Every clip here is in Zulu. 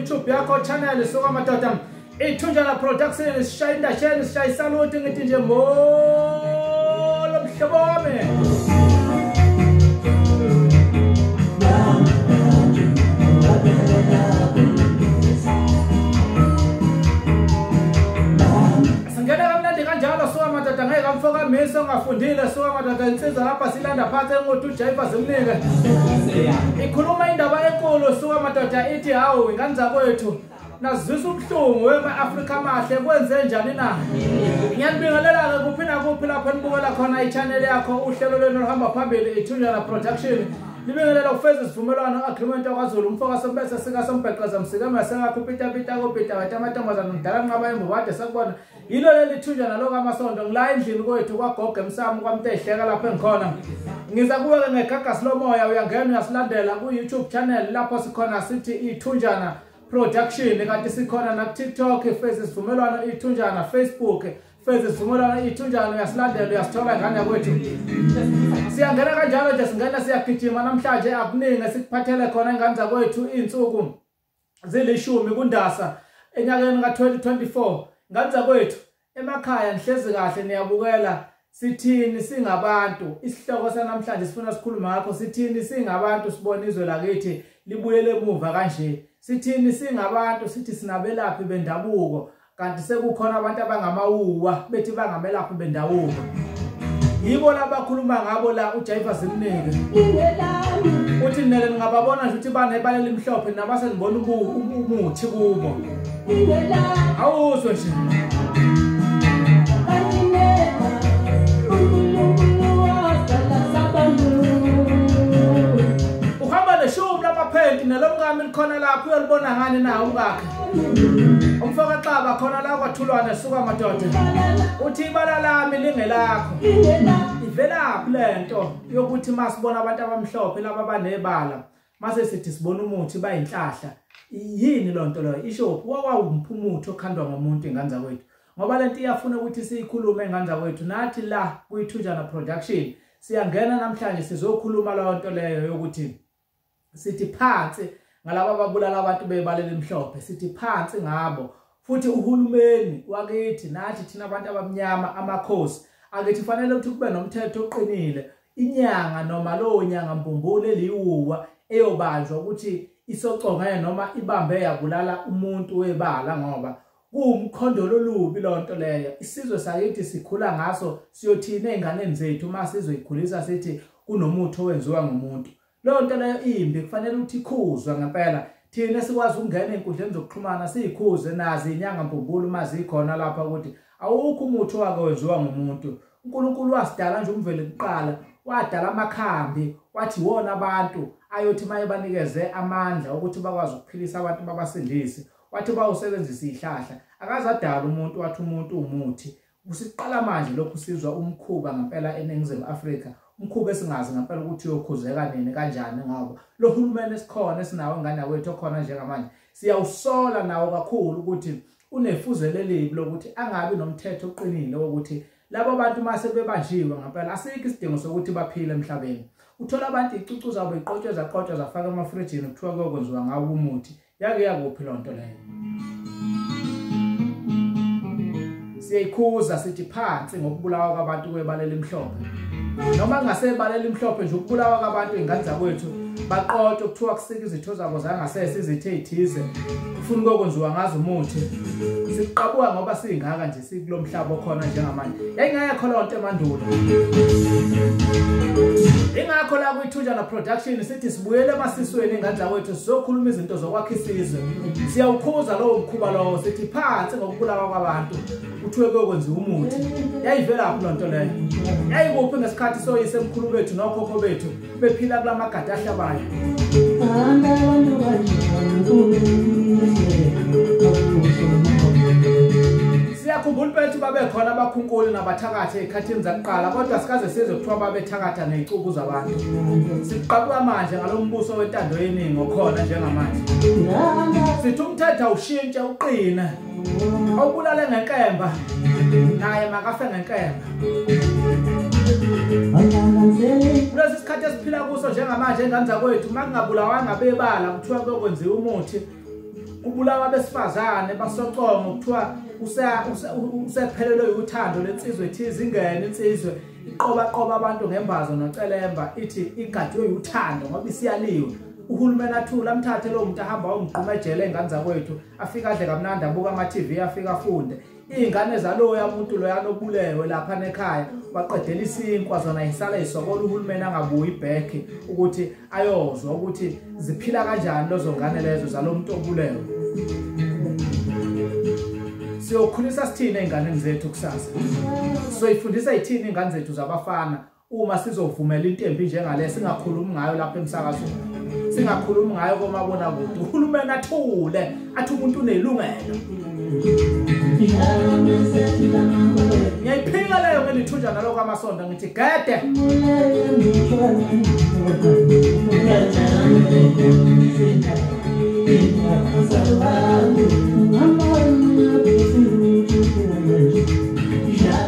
YouTube yakho channel suka madoda Ithunjana Production sishaya indasheni sishaya isalute ngithi nje molo mhlobo wami. Singena kamnandi kanjalo suka madoda ngeke amfoka miso ongafundile suka madoda insizwa lapha silanda phansi enguthi uJaiva zimnike. Ikhuluma indaba enkulu suka madoda ithi hawu ingane zakwethu nazizwisa ubuhlungu wema-Afrika amahle kwenze njani na? Ngiyanibingelela-ke kuphi nakuphi lapho enibukela khona i-channel yakho uhlelo lwenu oluhamba phambili Ithunjana Production. Libingelela ukufeza isivumelwano agreement yakwaZulu umfoka sombese sika sombheqeza msikema sengakho upita pita kopita wathi amantombazane mdala nqaba embubade sakubona yilo leli Ithunjana lokamasonto ngila endlini kwethu kwagogo emsamo kwamtehleka lapho engikhona. Ngiza kuwe-ke ngegagasi lomoya uyangena uyasilandela ku-YouTube channel lapho sikhona sithi Ithunjana Production kanti sikhona na TikTok Face isivumelwano Ithunjana, Facebook Face isivumelwano Ithunjana uyasilandela uyasithola ngane kwethu. Siyangena kanjalo nje singena siyagijima namhlanje akuningi esikuphathele khona ingane zakwethu insuku zilishumi kuNdasa enyakeni ka2024. Ingane zakwethu emakhaya nihlezi kahle niyabukela sithini singabantu. Isihloko sanamhlanje sifuna sikhulume ngakho sithini singabantu sibona izwe lakithi libuyele emuva kanje. Sithini singabantu sithi sinabelaphi bendabuko kanti sekukhona abantu abangamawuwa bethi bangamelaphi bendabuko. Yibo labakhuluma ngabo la uJaiva Zimnike. Uthi nele ningababona nje ukuthi banebala elimhlophe nabase nibona umuthi kubo. Awuzwe nje. Uhamba neshumi lamaphenti nelomkami likhona lapho uyolibona ngani na umkakhe. Umfoka Xaba khona la kwathulwana suka madoda. Uthi ibala lami lingelakho. Ivelaphi lento yokuthi masibona abantu abamhlophe laba banebala mase sithi sibona umuthi bayinhlahla. Yini lonto loyo? Isho wawumphi umuthi okhandwa ngomuntu ingane zakwethu? Ngoba lento iyafuna ukuthi siyikhulume ingane zakwethu nathi la kuyiThunjana Production siyangena namhlanje sizokhuluma lonto leyo yokuthi sithi phansi ngalabo ababulala abantu bebala elimhlophe, sithi phansi ngabo. Futhi uhulumeni wakithi nathi thina abantu abamnyama amakhosi akithi fanele ukuthi kube nomthetho oqinile inyanga noma lowo nyanga mbumbulu eliwuwa eyobanjwa ukuthi isocongene noma ibambe yabulala umuntu webala ngoba kuwumkhondo lolubi lonto leyo. Isizwe sakithi sikhula ngaso siyothina einganeni zethu uma sizoyikhulisa sithi kunomuthi owenziwa ngumuntu. Leyo nto leyo imbi kufanele ukuthi ikhuzwe ngempela. Thina sikwazi ukungena ey'nkundleni zokuxhumana siyikhuze nazi inyanga mbumbulu uma zikhona lapha ukuthi Awukho umuthi owake wenziwa ngumuntu. uNkulunkulu wasidala nje umveli kuqala, wadala amakhambi, wathi wona abantu ayothi maye banikeze amandla ukuthi bakwazi ukuphilisa abantu babasindise. Wathi bawusebenzisa izihlahla. Akazadala umuntu wathi umuntu umuthi. Kusiqala manje lokhu sizwa umkhuba ngempela eNingizimu Afrika, umkhuba esingazi ngempela ukuthi uyokhuzeka nini kanjani, ngoba lo hulumeni esikhona esinawo ingane yakwethu okhona njengamanje siyawusola nawo kakhulu ukuthi unefuzele elibi lokuthi angabi nomthetho oqinile wokuthi labo bantu mase bebanjiwe ngempela asikho isidingo sokuthi baphile emhlabeni. Uthola abantu icucu zabo iqotshwe zaqotshwa zafaka emafrijini kuthiwa kuyokwenziwa ngawo umuthi. Yake yakuphi lonto leyo? Siyayikhuza sithi phansi ngokubulawa kwabantu kwebala elimhlophe. Noma kungasebala elimhlophe nje ukubulawa kwabantu ingane zakwethu baqotshwe kuthiwa kusika izitho zabo zangasese izitho ezithize kufuna ukwenziwa ngazo umuthi. Siqabuka ngoba singaka nje sikulomhlaba okhona njengamanje. Yayingekho lonto emandulo. Ingakho la kwiThunjana Production sithi sibuyele emasisweni ingane zakwethu sizokhuluma izinto zokwakha isizwe. Siyawukhuza lowo mkhuba lowo sithi phansi ngokubulawa kwabantu kuthiwe kuyokwenziwa umuthi. Yayivelaphi lonto leyo? Yayikuphi ngesikhathi soyise emkhulu bethu nokhokho bethu bephila kulamagadi ahlabayo? Siyakhumbula bethu babekhona abakhunkuli nabathakathi ezikhathini zakuqala, kodwa sikaze sizwe kuthiwa babethakatha nezicubu zabantu. Siqabuka manje ngalombuso wentando yeningi okhona njengamanje. Sithi umthetho awushintshe uqine, awubulale ngenkemba naye makafe ngenkemba. Kulesi sikhathi esiphila kuso njengamanje ingane zakwethu makungabulawanga bebala kuthiwa kuyokwenziwa umuthi, kubulawa abesifazane basocongo kuthiwa usephelelwe uthando lensizwe ethize, ingene insizwe iqobaqoba abantu ngembazo nocelemba ithi igajwe uthando ngoba isiyaliwe. Uhulumeni athula amthathe lo muntu ahamba ayomgquma ejele ingane zakwethu, afike adle kamnandi abuka ama-TV afike afunde. Iy'ngane zaloya muntu loyana obulewe lapha nekhaya baqedela isinkwa zona isala isokola, uhulumeni angabuyi back ukuthi ayozwa ukuthi ziphila kanjani lezo ngane lezo zalo muntu obulewe. Siyokhulisa sithini ey'nganeni zethu kusasa? Sizoyifundisa yithini iy'ngane zethu zabafana uma sizovumela into embi njengale singakhulumi ngayo lapha emsakazweni, singakhulumi ngayo komabonakude? Uhulumeni athule athi umuntu unelungelo. Ngiyayiphika leyo ngelithunjana lokho amasonto ngithi gede.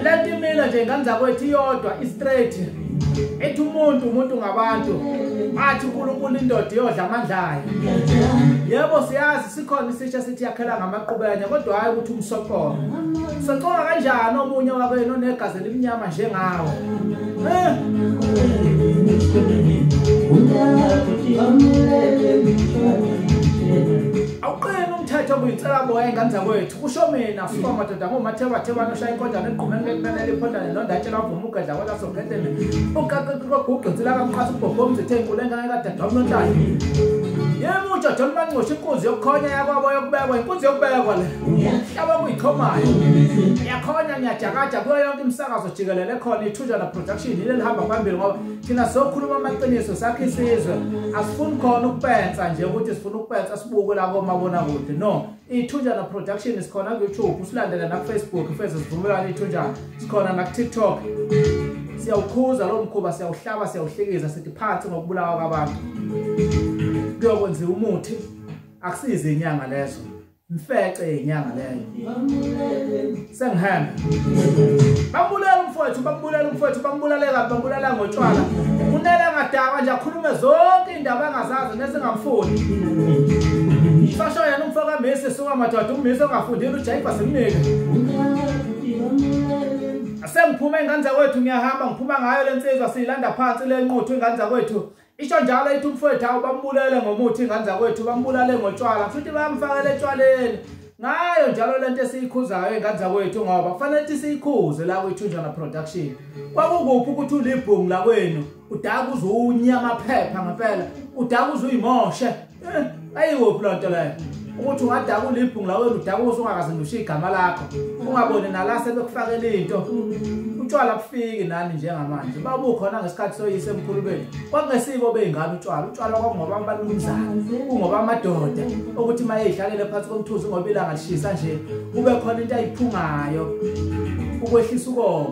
Lento imile nje ingane zakwethu iyodwa i-straight ethi umuntu umuntu ngabantu, athi uNkulunkulu indoda iyodla amandla ayo. Yebo siyazi sikhona isitsha sithi yakhela ngamaqubenya, kodwa hayi ukuthi umsoqonga. Soqonga kanjani omunye wakwenu onegazi elimnyama njengawe? Awuqini umthetho kuyinselaboya ingane zakwethu. Kusho mina suka madoda ngomathebathebana oshaya inkonjane egqumeni lekumele liphondane nondatshela avuma ugedla kwalasogendleni uqaqeqegugqinsila kamqasa ubhobhomzi ethe inkulu engane kadadwa Yebo uJojo Manqosha inkunzi yokukhonya yakwabo yokubekwa, inkunzi yokubekwa le. Hlaba kuyichomayo. Iyakhonya ngiyajakaja kuyo yonke imisakazo jikelele khona iThunjana Production ile lihamba phambili ngoba thina sokhuluma amaqiniso sakhe isizwe. Asifuni khona ukupensa nje ukuthi sifuna ukupensa sibuke la komabonakude. No, iThunjana Production isikhona ku YouTube, usilandele na ku Facebook, ifeze sivumelane iThunjana. Sikhona na ku TikTok. Siyawukhuza lo mkhuba, siyawuhlaba, siyawuhlikiza sithi phansi ngokubulawa kwabantu. Kuyokwenziwa umuthi, akusize inyanga lezo, mfece inyanga leyo. Sengihamba bambulala umfowethu, bambulala umfowethu, bambulale kabi, bambulala ngotshwala. Unele ngadakwa nje akhulume zonke indaba angazazi nezingamfuni. Sasho yena umfo kaMisi suka madoda, uMisi ongafundile uJayifa simnike. Sengiphuma ingane zakwethu ngiyahamba ngiphuma ngayo lensizwa siyilanda phansi lenquthu ingane zakwethu. Isho njalo ithi umfowethu awu bambulele ngomuthi ingane zakwethu, bambulale ngotshwala, futhi bayamfakela etshwaleni. Ngayo njalo lento esiyikhuzayo ingane zakwethu ngoba kufanele ukuthi siyikhuze la kwiThunjana Production. Kwakukuphi ukuthi ulibhungu la kwenu udaka uzunyama phepha ngempela, udaka uzuyimoshe. Ayikuphi lonto leyo? Ukuthi ungadakula ibhungu la wena udakusa ungakaze ngisho igama lakho. Ungaboni nala sebekufakela into. Utshwala bufiki nani njengamanje. Babukhona ngesikhathi soyise emkhulu bethu. Kwakungesibo beingane utshwala. Utshwala kwakungoba abanumzana, kungoba amadoda ukuthi mayehlalele phansi komthuzi ngoba ilanga lishisa nje kube khona into ayiphungayo ukwehlisa ukoma.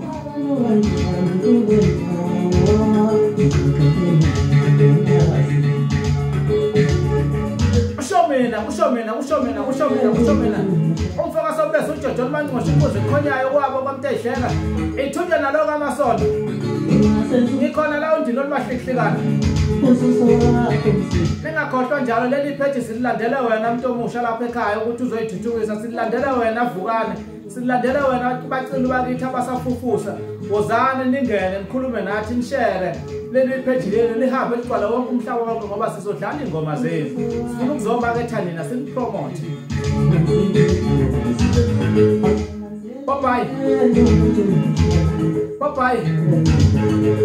Usho mina, usho mina, usho mina, usho mina, usho mina. Umfoka sobese uJojo Manqosha inkosi ekhonyayo kwabo kwaMtehleka. Ithunywa naloko amasonto. Ngikhona la undini olumahlikihlikana. Ningakhohlwa njalo leli page sililandele wena mntu omusha lapha ekhaya ukuthi uzoyithuthukisa, sililandele wena vukane, sililandele wena bacili bakithi abasafufusa. Wozani ningene nikhulume nathi nishere leli page leli lihambe ligcwale wonke umhlaba wonke ngoba sizodlala ingoma zenu. Sifuna ukuzomaketha nina sinipromote. Bye bye. Bye bye.